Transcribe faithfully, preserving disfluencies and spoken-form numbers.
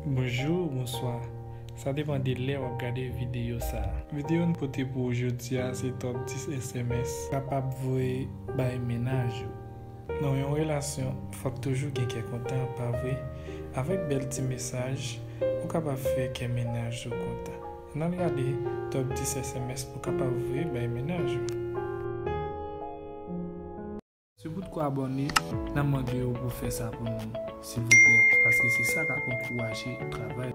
Bonjou, bonswa. Sa depann de lè w ap gade videyo sa a. Videyo n pote pou ou jodi a se top dis S M S kapab voye bay mennaj ou. Nan yon relasyon, fòk toujou gen kè kontan, pa vre? Avèk bèl ti mesaj, ou kapab fè kè mennaj ou kontan. Ann al gade top dis S M S ou kapab voye bay mennaj ou. Se poutko abòne, n ap mande w pou fè sa pou nou, silvouplè, paske se sa k ap ankouraje travay.